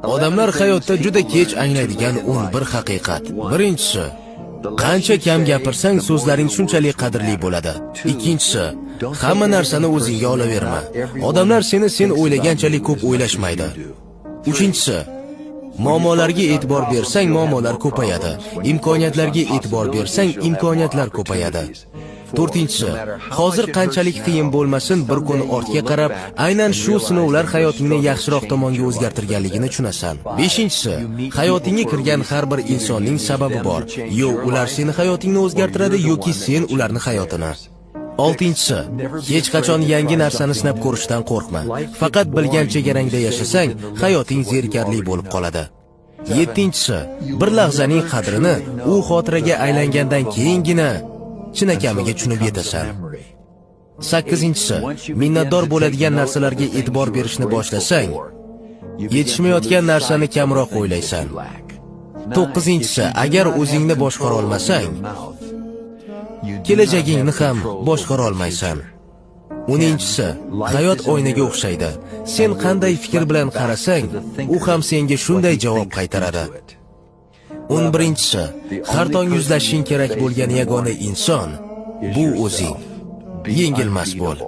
Odamlar hayotda juda kech anglaydigan 11 haqiqat. Birinchisi, qancha kam gapirsang, so'zlaring shunchalik qadrli bo'ladi. Ikkinchisi, hamma narsani o'zingga olaverma. Odamlar seni sen o'ylaganchalik ko'p o'ylashmaydi. Uchinchisi, muammolarga e'tibor bersang, muammolar ko'payadi. Imkoniyatlarga e'tibor bersang, imkoniyatlar ko'payadi. To'rtinchisi, hozir qanchalik qiyin bo'lmasin, bir kun ortga qarab, aynan shu sinovlar hayotingni yaxshiroq tomonga o'zgartirganligini tushunasan. Beshinchisi, hayotingga kirgan har bir insonning sababi bor. Yo ular seni hayotingni o'zgartiradi, yoki sen ularni hayotini. Oltinchisi, hech qachon yangi narsani sinab ko'rishdan qo'rqma. Faqat bilgan chegarangda yashasang, hayoting zerikarli bo'lib qoladi. Yettinchisi, bir lahzaning qadrini u xotiraga aylangandan keyingina chinakamiga tushunib yetasan. Sakkizinchisi, minnatdor bo'ladigan narsalarga e'tibor berishni boshlasang, yetishmayotgan narsani kamroq o'ylaysan. To'qqizinchisi, agar o'zingni boshqara olmasang, kelajagingni ham boshqara olmaysan. O'ninchisi, hayot oynaga o'xshaydi. Sen qanday fikr bilan qarasang, u ham senga shunday javob qaytaradi. 11-inchisi, har tong yuzlashishing kerak bo'lgan yagona inson bu o'zing. Yengilmas bo'l.